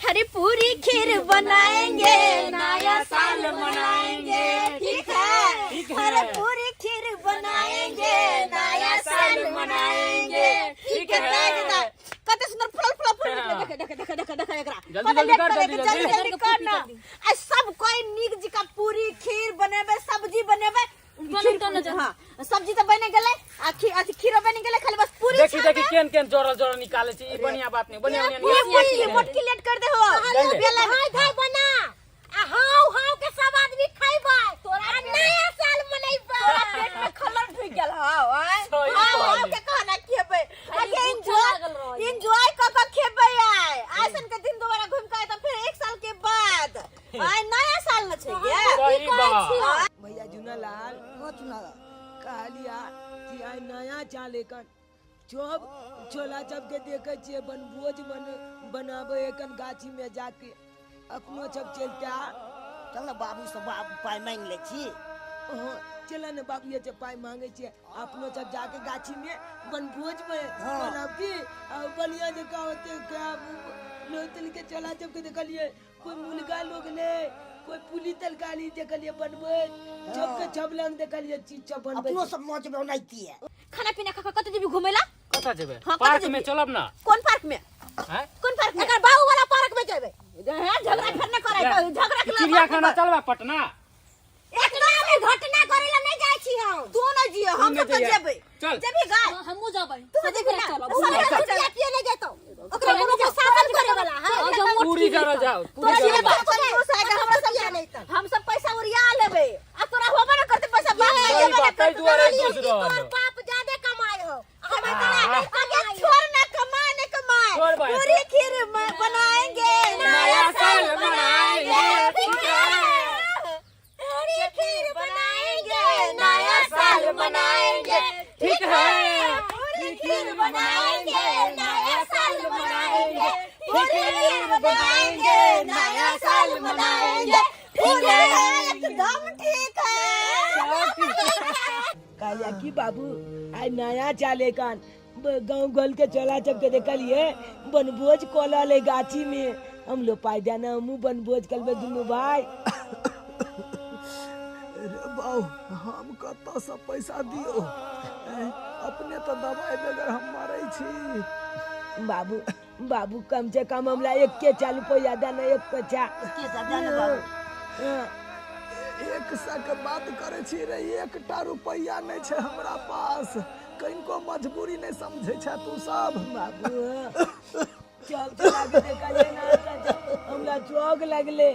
हरे पूरी खीर बनाएंगे, नया साल मनाएंगे। ठीक है? ठीक है। अरे पूरी खीर बनाएंगे, नया साल मनाएंगे। ठीक है। कते सुंदर फूल फूल फूल निकले। देख देख देख देख देख एकरा। जल्दी कते जल्दी लेट कर, करे के, जल्दी जल्दी जल्दी। जल्दी कर ना। आ सब कोई नीक जी का पूरी खीर बनेबे, सब्जी बनेबे। बनत तो न। हाँ, सब्जी तो बने गेलै आ खीर, अथी खीरो बनि गेलै, खाली बस पूरी। देखी देखी, केन केन जोरल जोरल निकाले छी। ई बढ़िया बात नहीं, बढ़िया बढ़िया पूरी निकाले। मोटकी मोटकी लेट कर दे हो। ले। बेला धाय धाय बना आ हाव हाव के सब आदमी खइबै तोरा आ नया साल मनैबै। तोरा पेट में खलल ढुक गेल हौ आय। सही हाव हाव कहली। के कहना खेबै। खाली आगे भूख लागल एंजॉय रहै। एंजॉय क के खेबै। आय ऐसन के दिन दोबारा घूम के आए त फिर एक साल के बाद आय नया साल न छै गे। सही बात। भैया झुनालाल। हाँ चुनाला। कहलिया कि आइ नया चाल एखन चोप छोला सबके देखे छियै बनभोज बन बनाबै एखन गाछी में जाके अपनो सब चलता। चल ना, बाबू से बाबू पाइ मांगि लै छी। हाँ, चल ने, बाबू से पाइ मांगे छियै, अपनो सब जाके गाछी में बनभोज में बनाब की आ बढ़िया जकाँ होते। लोग के चला सबके देखलियै, कोई मुर्गा लोग ने, कोई पुली तरकारी देखलिए बनबै, सबके छब लंग देखलिए चीज सब बनबै। अपनो सब मौज बनाइती है। खाना पीना खा के कतऽ जेबी घुमै ला? कतऽ जेबै? हाँ, कतऽ पार्क में जेबै? चलब ना। कोन पार्क में? हैं? कोन पार्क में? एकर बाबू वाला पार्क में जेबै। हैं, झगड़ा फेर नहि करै, झगड़ा के चिड़ियाखाना चलबा पटना? एकटा में घटना करे ला नहीं जाय छी हम। तू नहि जियो, हम नहि सब तऽ जइयै। जेबै। चल। जेबी गाय? हमहूँ जेबै। तू जेबी ना? चलब। सब चल। छुटिया पिए नहीं जेतौ, ओकरा कोनो के शासन करे वाला है। चल, जाओ, मोटकी पूरी जरल जाओ, पूरी तोरा जरल जे जाओ। बात कंजूस है कि हमरा सब, हम सब पैसा उड़िया लेबै आ तोरा होबे न करते पैसा, बाप सही देबे न बात, ताहि करते। दुआरे कहलियौ खुश कि रहल। तोर बाप ज्यादा कमाय हो, हमर तोरा नहीं आगे कमाय। छोड़ ना, कमाए न कमाए। छोड़ भाई। पूरी खीर बनाएंगे, नया साल मनाएंगे। ठीक है। पूरी खीर बनाएंगे, नया साल मनाएंगे। ठीक है। पूरी खीर बनाएंगे, नया साल मनाएंगे। पूरी खीर बनाएंगे, नया साल मनाएंगे। ठीक है, एकदम ठीक है। कहलिया कि बाबू, आइ नया चाल एखन गाँव घर के चोला सबके देखलिए बनभोज कऽ ले गाछी में। हम लो पाइ दे ना, हमहूँ बनभोज करबै दुनू भाई। रे बाउ, हम कतऽसँ पैसा दियौ? ऐं, अपने तऽ दवाइ बगैर हम मरै छी। बाबू, बाबू, कम से कम हमरा एक चाल रुपया दे ना, एक पचा। के सब दे ना बाबू। हाँ। 100 के बात करै छी रे, एकटा रुपैआ नहि छै हमरा पास। कनिको मजबूरी नहि समझै छै तू सब। बाबू, चल चला के देखलिए ना तऽ हमरा चौक लगले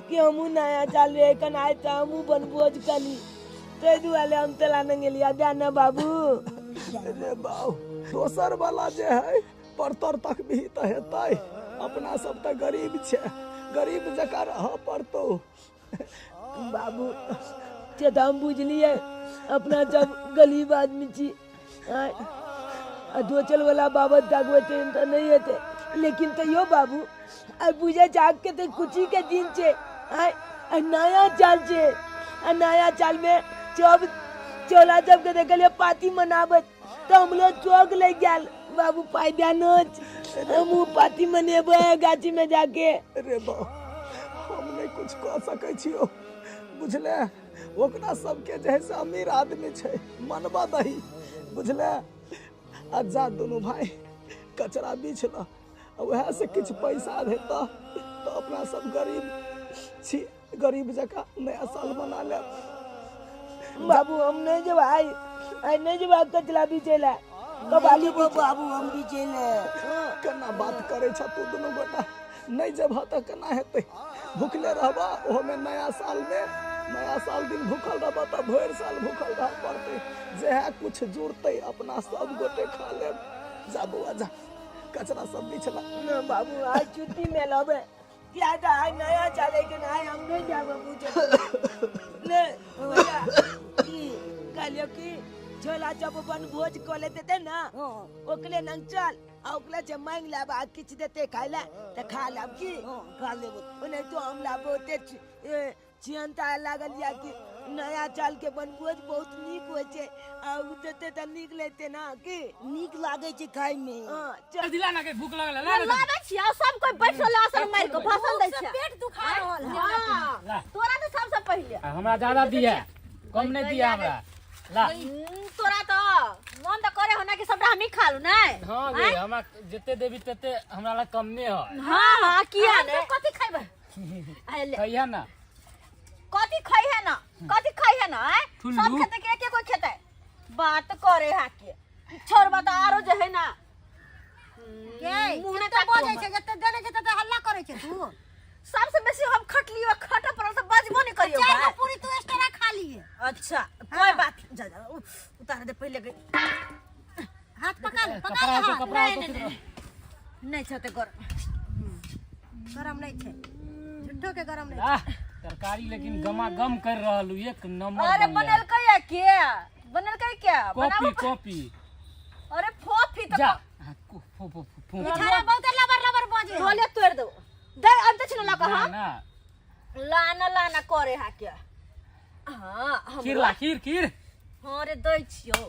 कि हमहूँ नया चाल एखन आइ तऽ हमहूँ बनभोज कली, ताहि दुआरे हम तोरा नहि गेलियै। दे ना बाबू। रे बाउ, दोसर वाला जे है परतर तक भी तऽ हेतै, अपना सब तऽ गरीब छै, गरीब जकाँ रहऽ पड़तौ। बाबू, से तऽ हम बुझलियै, अपना सब गरीब आदमी छी। आँय, आ दोचल वाला बाबत तकबै तऽ नहि हेतै, लेकिन तैयो बाबू, आइ बुझै छै आगके तऽ खुशीके दिन छै। आँय, आइ नया चाल छै आ नया चालमे सब चोला सबके देखलियै पार्टी मनाबैत तऽ हमरो चौक लागि गेल। बाबू, पाइ दए नोच, हमहूँ पार्टी मनेबै गाछीमे जाके। रे बाउ, हम नहि कुछ कऽ सकै छियौ, बुझले? ओकरा सबके जे है से अमीर आदमी छै, मनबा दही, बुझले? आ जा दुनू भाई कचरा बीछ ल, आ उएह से किछु पैसा हेतऽ तऽ अपना सब गरीब छी, गरीब जकाँ नया साल मना लेब। बाबू, हम नहीं जेबै आइ, आइ नहीं जेबै कचरा बीचै लए, कबाली। जेबो बाबू, हम बीचे ले। केना बात करै छ तू दुनू गोटा? नहि जेबह तऽ केना हेतै? भुखले रहबह, ओहोमे नया सालमे। नया साल दिन भूखल रहबह तऽ भरि साल भूखल रहऽ पड़तै। जएह कुछ जुड़तै अपना सब गोटे खा लेब। जा बौआ, जा, कचरा सब बिछला। ना बाबू, आज छुट्टी में लेबै क्या तऽ आइ नया चले के आइ हम नहीं जाबे पूछे ले। भैया, की कहलियो कि छोला चप बन भोज कऽ लेते ते ना, ओकरे नंग चल आ ओकरे से मांगि लेब आ किछु देते खाय ला तऽ खा लेब की। हाँ, खा लेब। नहीं तो हमरा बहुते छियनता लागल या कि नया साल के बनभोज बहुत नीक होइ छै आ उ देते तऽ नीक लेते ना की। नीक लागै छै खाय में। हाँ, चल। दिला ना के भूख लगल है, ला ना। लाबै छी आ सब कोई बैठ रहल आसन मारि के हमरा ज्यादा दिया, कम नहीं दिया हमरा। ला। तोरा तो मन तो करे होना कि सबटा हम ही खा लू नै। हाँ गे, हमरा जते देबी तते हमरा ला कम नहीं है। हाँ हाँ किया हम ने सब कथी खैबै? आय ले। कहिया ना। कथी खाई है ना, कथी खाई है ना? आय? ठुल्लू। सब खेते के के कोई खेते बात करे हा के छोड़ बता आरो जे है ना। गे, मुँह जते ने बजै छै, जते देने छै तते हल्ला करै छै तू। सबसे बेसी हम खटलियो, खट पड़ल तऽ बजबो नहीं करियो। चारि गो भाई। पूरी तू एक्स्ट्रा खा लिए। अच्छा कोई बात नहीं, जा जा उतार दे पहले के। हाथ पका ले, पका कपड़ा ले तो हाथ। कपड़ा नहीं, तो नहीं, नहीं। नहीं छते गरम। गरम नहीं छै, झूठो के गरम नहीं। आह, तरकारी लेकिन गमा गम कर रहल हूँ, एक नंबर। अरे बनलै। बनलकै या के बनलकै क्या? कॉपी बनाबो। कॉपी। अरे फोफी तो जा। हाँ, फो फो फो। बेचारा बहुत लबर लबर बजे। रोले तोड़ दो दे अब तो छिन लका। ना हां ना लाना लाना करे हा के। हां हम खीर ला, खीर खीर। हां रे दै छियो,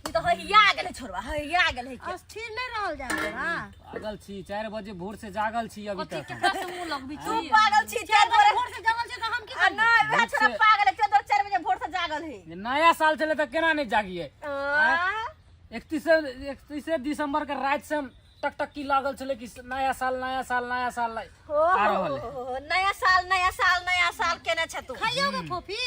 ई तो हइया गेलै छोड़वा, हइया गेलै के। अस्थिर नहीं रहल जा तोरा। पागल छी, 4 बजे भोर से जागल छी अभी तक। तू पागल छी, 4 बजे भोर से जागल छै तऽ हम की आ नहीं वह भोर छोड़ा से- पागल है, 4 बजे भोर से जागल है। जे नया साल चले तऽ केना नहीं जागिए? आ? 31 दिसंबर के रात से हम टकटकी लागल छलै कि नया साल नया साल नया साल हो आ रहल है। हो, नया साल नया साल नया साल केने छ तू? खइयो गे फोफी।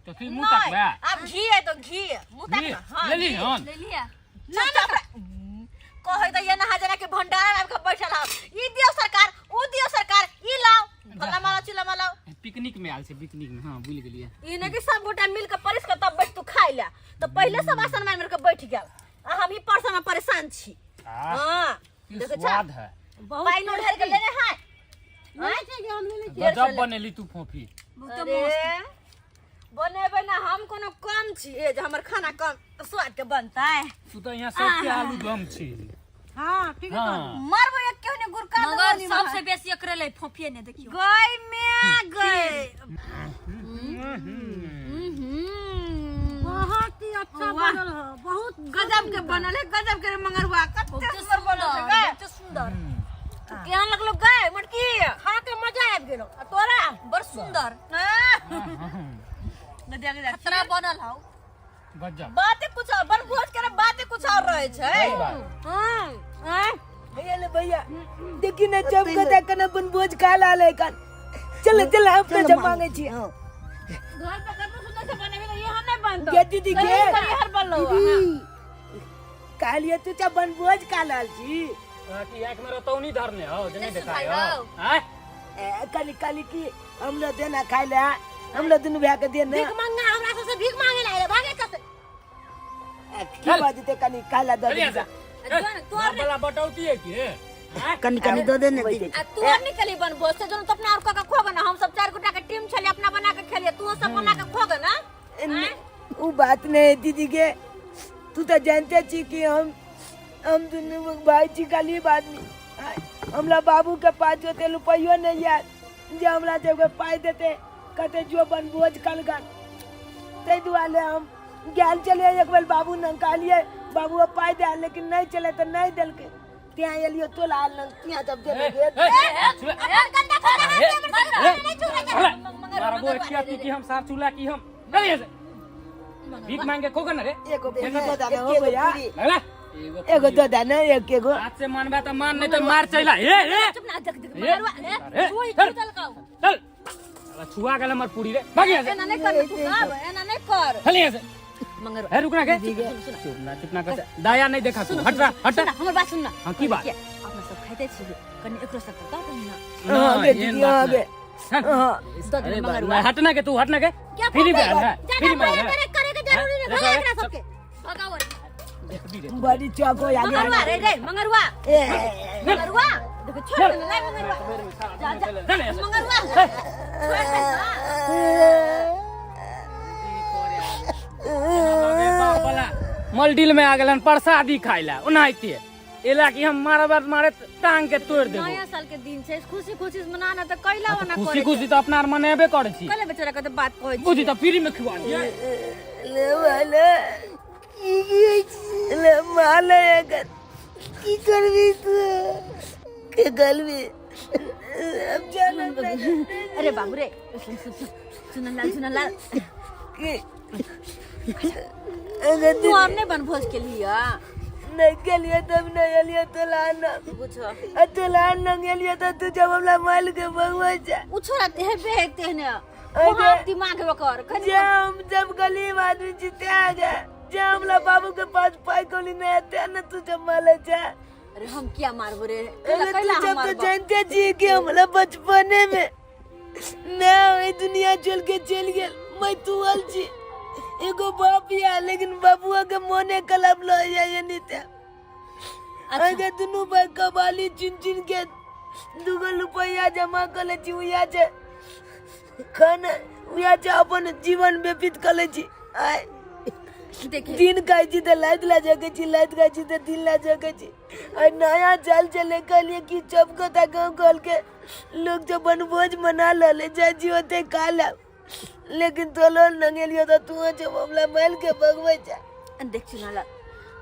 तो फिर मुंह तक नहीं, अब घी है तो घी मुंह तक घी? ना, हाँ, ले ली, घी। हन। ले लिया ना ना कहै त ये नहा जना के भंडारा में आबि के बैठल हौ, ई दियो सरकार ऊ दियो सरकार, ई लाओ फल्ला माला चिल्ला माला। पिकनिक में आयल छै, पिकनिक में। हाँ भूल गेलियै। ई ने कि सब गोटा मिल के परिस के तब बैठ तू खाइ ले, तो पहिले सब आसन मारि मारि के बैठ गेल आ हम ही परसा में परेशान छी। आह, हाँ की देखै छ? स्वाद है। पानि ढारि के लेने है। लेने छै हम लेने छियै। गजब बनेली तू फोफी। अरे बनेबै ना, हम कोनो कम छियै जे हमर खाना कम स्वाद के बनतै? तू तो यहाँ सबके आलू दम छी। हाँ ठीक है। हाँ मरबै एक केहू ने गुरका मगर सबसे बेसी एकरे ले फोफिए ने देखियो। गई में गई। बहुत ही अच्छा बनल हो, बहुत गजब के बनल है, गजब के मंगरुआ कते सुंदर बनल छै गए। बहुत सुंदर। केहन लगलो गए मोटकी? खा के मजा आबि गेलो। आ तोरा? बड़ सुंदर। न देख देख खतरा बनल हौ। गजब। बाते कुछ और बनभोज करे, बाते कुछ और रहे छै। सही बात। हां आय भैया ले भैया देखी ना चमकता कना बनभोज खा लाल है कान। चल चल अपने जब मांगे छी। हाँ। घर पर कतनो सुंदर से बनेबे त यहाँ नहीं बनतो। गे दीदी गे। कहीं हर बनलो। दीदी कहलिए तू चा बनभोज खा लाल छी। कि आँख में रतौनी धरने हो जे नहीं सुखाइ देखाय हौ। आय ए, काली काली की हम लोग देना खाइ ले, हम लोग दुनू भैया के देना। भीख मांगना हमरा सबसे भीख मांगे ला भागे कते। ए, की बात देते कनी खाइ ला दे। चल यहाँ से। तोर बाप वाला बटौती है कि आय? कनी कनी दो देने दीदी। आ तू और निकली बनभोज से जोन तो अपना और काका खोगे ना, हम सब 4 गोटा के टीम छले अपना बना के खेलिए, तू सब बना के खोगे ना। उ बात नहीं दीदी के, तू तो जानते छी कि हम दुनू भाई छी गरीब आदमी। हमरा बाबू के पास जोते रुपयो नहीं यार जे हमरा जब पाई देते कते जो बनभोज कलगन, ताहि दुआरे हम गेल चलिए एक बेर बाबू न कहलिए बाबू पाई दे, लेकिन नहीं चले तो नहीं देलके, त्या एलियो तोला आनलन त्या जब देले गेल। मारबो एक आदमी की हम सार चूल्हा की हम चल यहाँ से। भीख मांगे खोगे ना रे। एगो एगो दो एगो भैया लगला एगो दो दाना एक एगो हाथ से मानबा त मान नहीं तो मार चला। ए ए चुप ना देख देख ए, मंगरुआ ए, चल चल साला छुआ गेल हमर पूरी रे, भाग यहाँ से। एना नहीं कर तू साहब, एना नहीं कर। चल यहाँ से। मंगरुआ ए रुकना के चुप ना, चुप ना कर, दाया नहीं देखा तू, हट जा हट जा। हमर बात सुन ना। हां की बात? अपना सब खाइते छी कनी एकरो सब दऽ दही ना। हां गे दीदी हां गे हां अरे बा, हटना के तू हटना के फ्री में है, फ्री में है। करे करे के जरूरी नहीं भगा एकरा सबके। भगाओ। बड़ी चौक हो आगे। मंगरुआ रे रे मंगरुआ ए मंगरुआ देखो छोड़ दे ना मंगरुआ, जा जा मंगरुआ छोड़ दे ना। मलडील में आ गेलन प्रसादी खाइ ला ओनाहिते एला कि हम मारब मारे टांग के तोड़ देबो। नया साल के दिन छै, खुशी खुशी से मनाना त कैला ओना करे। खुशी खुशी त अपना आर मनेबे करै छी। कैला बेचारा के त बात कहै छी। बुझी त फ्री में खिवा दिए। ले वाले की ले माले अगर की करबी तू के गलबी अब जाना। अरे बाबू रे, सुन सुन सुन, चुनलाल चुनलाल की तू और नहीं बनभोज के लिए नहीं गेलिए तब नहीं एलिए तो लान बुझो आ तो लान नहीं गेलिए तो तू जब हमरा माल के भगवा जा उ छोरा ते बे ते ने अरे। वहाँ दिमाग ओकर कनी जे हम जब गरीब आदमी जीते आ गए जे हमरा बाबू के पास पाई कौड़ी नहीं आते न तू जब माले जा। अरे हम क्या मारबो रे? अरे कैला तू कैला हम जब तो मारबो? जानते जी कि हमरा बचपने में मैं ये दुनिया चल के चल गेल, मैं तू अल जी एगो बाप या लेकिन बाबुआ के मोने कलम लो या ये नहीं थे। अगर दुनू भाई कबाली चुन चुन के दुगो रुपया जमा कर ले छी, उया जे खाना उया जे अपन जीवन व्यतीत कर ले छी। आय देखिए दिन खाई छी तो लात ला सके छी, लात खाई छी तो दिन ला सके छी। आ नया साल चले के लिए कि सब कथा गाँव घर के लोग जो बनभोज मना ले जाए जी होते खा ला, लेकिन तो लोग नंगेलियो तो तू जब हमला मार के भगवे जा। देख चुनाला,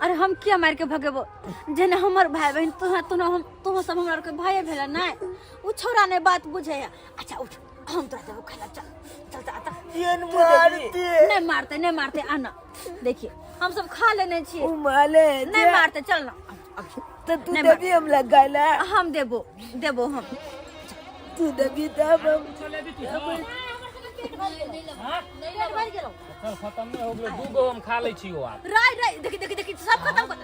अरे हम किया मार के भगेबो? जेने हमर भाई बहन तुहा तुना हम तुहा सब हमरा के भाई भेला ना, उ छोरा ने बात बुझे है। अच्छा उठ, हम तोरा देबो खाला, चल चल चल आता। जेन मारते नहीं मारते, नहीं मारते, आना देखिए हम सब खा लेने छिए। उ माले नहीं मारते, चल ना। तो तू नहीं देबी हम लगाला? हम देबो, देबो हम। तू देबी तब हम पेट भर गेलो। चल खत्म नहीं हो गेलो, दू गो हम खा लै छी आब। राय राय देखी देखी देखी सब खत्म कर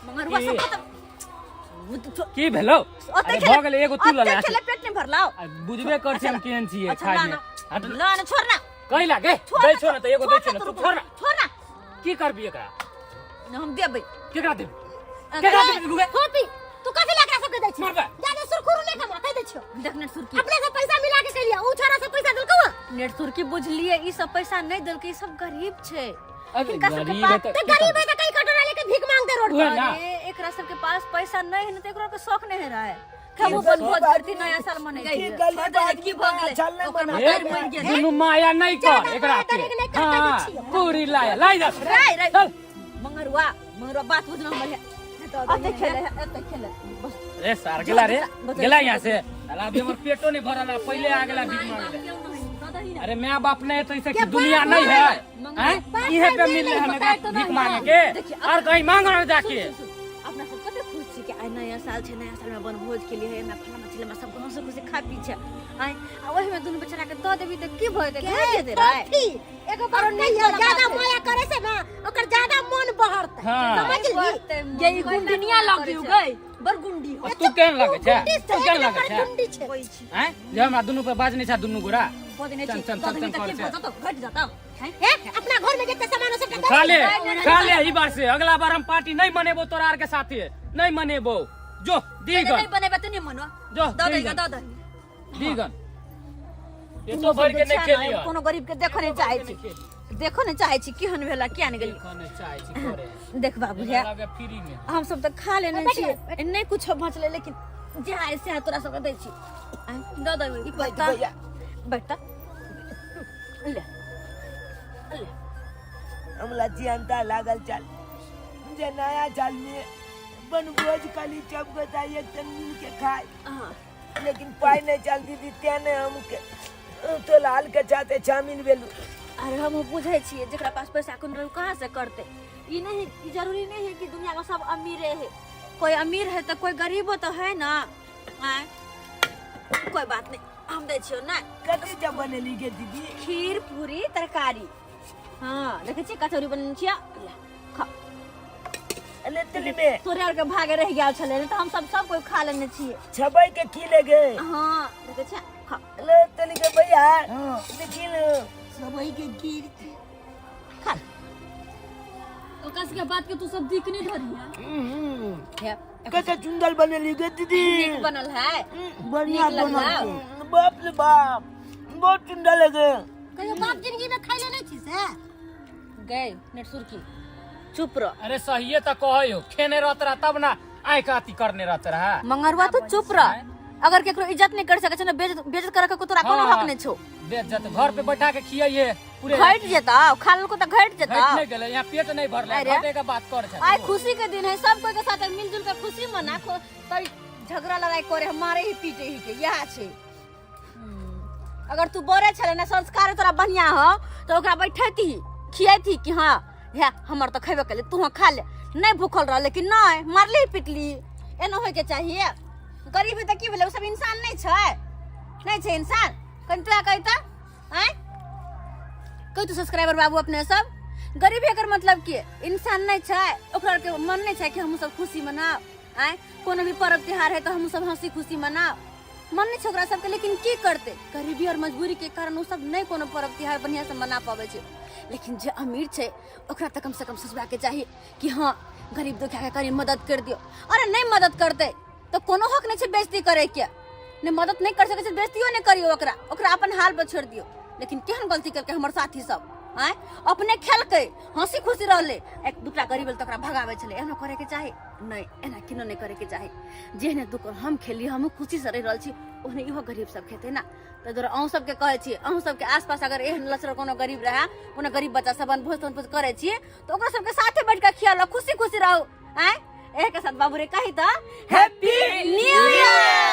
मंगरुआ सब खत्म। की भेलो? ओते अरे खेले भऽ गेलै, एगो तू लऽ ले। ओते खेले पेट नहीं भरलाओ। आ, बुझबे कर छी हम केहन छियै अच्छा, खाय ला में। ना। हट। ला ना, छोड़ ना। कहीं लागे? छोड़ दै ना, छो ना त एगो दै छो ना, छोड़ तू छोड़ ना। छोड़ ना। की करबी एकरा? ना हम देबै। केकरा देबै? केकरा देबै रुगे? होपी तू कथि लकरा सबके दै छी? मारबै। जादे सुरखुरु नहि कमा कहि दै छियौ। देख नेट सुरकी। अपने से पैसा मिला के कहिया उ छोरा से पैसा देलकौ? नेट सुरकी बुझलिए ई सब पैसा नहीं देलकै, ई सब गरीब छै। अरे हिनका सबके गरीब पास है त त गरीब है त कई कटोरा लेके भीख मांगते रोड उहे पर। ना। अरे एकरा सबके पास पैसा नहीं है न त एकरा के शौक नहीं रहे। खेबो बनभोज करती नया साल मनै की गरीब आदमी की भऽ गेलै? चल ना ओकर मना। मतारी मरि गेलै। दुनू माया नहीं कर एकरा के। डरे के नहीं कर कहि दै हाँ, छियौ। पूरी लाया लाई जा। राय राय चल। मंगरुआ मंगरुआ बात बुझना हमर है। अते खेले अते खेले बस। रे सार गेला रे, गेला यहाँ से। साला अभी हमर पेटो नहीं भरल है, पहले आ गेला भीख मांगे। अरे मैं बाप नहीं है तो इसे की दुनिया नहीं है। हैं? इहे पे मिल रहे हमें भीख मांगे के और कहीं मांग रहे जाके। अपना सब कते खुश छी कि आइ नया साल छै, नया साल में बनभोज के लिए ना फलाना चिलमा सब हंस खुशी खा पी छै। आइ आ ओहि में दुनू बेचारा के दऽ देबी त की भऽ जेतै? घट जेतै रे। कथी? एगो बात कहियो, ज्यादा माया करे से ना ओकर ज्यादा मन बहरतै। हाँ। समझली? ये ई गुंडनिया लग गई गई, बड़ गुंडी हो। तू केहन लगै छै? गुंडी तू छै, केहन एक लगै नंबर छै? गुंडी छै। हैं? जे हमरा दुनू पे बाजने छै दुनू गोरा। बजने चल, छी चल, दऽ चल, देबी त चल, की चल। भऽ जेतौ? घट जेतौ। हैं? हे, अपना घर में जते सामान हो सबटा खा ले, खा ले ई बार से। अगला बार हम पार्टी नहीं मनेबो तोरा आर के साथे, नहीं मनेबो। जो दीगन नहीं बनेबे त नहीं मनो। जो दऽ दही दीगन दऽ दही। दीगन ये तो भर के नहीं खेलियो। कोनो गरीब के देखो नहीं चाहे छी, देखो नहीं चाहे छी केहन भेला किया नहीं गेली। देखो नहीं चाहे छी करे। देख बाबू हे, लगे फ्री में। हम सब त खा लेने छी, नहीं कुछ बचले, लेकिन जे आए से तोरा सबके दै छी। दऽ दही ई पत्ता। बैठ ले ले। हमला चिंता लागल चल जे नया साल में बनभोज खाली सब गोटा एक तन मिल के खाए, हाँ। लेकिन पाई नहीं चलती थी तें नहीं हमके तो लाल के चाहते चामिन बेलू। अरे हम बुझे छियै जेकरा पास पैसा कोन रहू कहाँ से करते। ई नहीं, ई जरूरी नहीं है कि दुनिया में सब अमीरे है, कोई अमीर है तो कोई गरीबो तो है ना। आय कोई बात नहीं, हम दै छियौ ना। कथी जब बनेली के दीदी? खीर पूरी तरकारी। हाँ देखै छियै कचौड़ी बनेने छियै, ले खा। अरे तली में तोरे आर के भागे रह गेल छलै, नहीं तो हम सब सब कोई खा लेने छियै। छबै के की ले गए? हाँ देखै छियै खा। ले तली के भैया देखी लो सबई के गिर खा। ओकरा सबके बात के तू सब दिक नहीं धरी है। कैसे चुंदल बनेली के दीदी? नीक बनल है, बढ़िया नीक लगल। बनल। बाप रे बाप बहुत चुंदल लगे। कहियो बाप जिंदगी में खाइले नहीं छी से? गए नेट सुरकी चुप रह। अरे सहिए त कहयो, खेने रहत रहा तब ना आइ का अथी करने रहत रहा। मंगरुआ तू चुप रह, अगर केकरो इज्जत नहीं कर सके छै ना, बेइज्जत करे के तोरा कोनो हक नहीं छौ। बेइज्जत घर पे बैठा के खियाइए पूरे। घट जेता, खा लेलको त घट जेता। घट नहीं गेलै, यहाँ पेट नहीं भरलै, अरे। घटे के बात कर छै। आइ खुशी के दिन है, सब कोई के साथ मिलजुल के खुशी मना, तब झगड़ा लड़ाई करे, मारे ही पीटे ही के यह छै। अगर तू बड़े छले ना, संस्कार तोरा बढ़िया हो तो ओकरा बैठेती खियेती कि हाँ हे हमर तो खेबे केले, तू खा ले, नहीं भूखल रह, लेकिन नहीं मारली पिटली। एना होय के चाहिए। गरीब है तऽ की भेलै, ओ सब इंसान नहीं छै, नहीं छै इंसान। कनि तोरा कहि तऽ आँय कहि तू सब्सक्राइबर बाबू, अपने सब गरीब एकर मतलब की इंसान नहीं छै? ओकरा के मन नहीं छै कि हम सब खुशी मनाओ? आँय कोनो भी पर्व त्योहार है तो हम सब हंसी खुशी मनाओ, मन नहीं छै ओकरा सबके। लेकिन की करते, गरीबी और मजबूरी के कारण ओ सब नहीं कोनो पर्व त्योहार बढ़िया से मना पाबै छै। लेकिन जे अमीर छै ओकरा तऽ कम से कम सोचबाके चाही कि हाँ गरीब दुखिया के कनी मदद कर दियो। अरे नहीं मदद करते तो कोनो हक नहीं छै बेइज्जती करे के। नहीं मदद नहीं कर सकै छै, बेइज्जतियो नहीं करियो ओकरा, ओकरा अपन हाल पर छोड़ दियो। लेकिन केहन गलती करके हमर साथी सब आँय अपने खेलकै, हंसी खुशी रहले, एक दूटा गरीब तऽ ओकरा भगाबै छलै। एना करे के चाही नहीं, एना किनो नहीं करे के चाही। जेहने दुख हम खेली, हमहूँ खुशी से रहि रहल छी, ओहने इहो गरीब सब खेतै ना। तऽ दुआरे अहूँ सबके कहै छी, अहूँ सबके आसपास अगर एहन लचर कोनो गरीब रहए, कोनो गरीब बच्चा सब भोज तोज करै छी तऽ ओकरा सबके साथे बैठ कऽ खियालो, खुशी खुशी रहू। आँय एहे के साथ बाबू रे कही तऽ हैप्पी न्यू ईयर।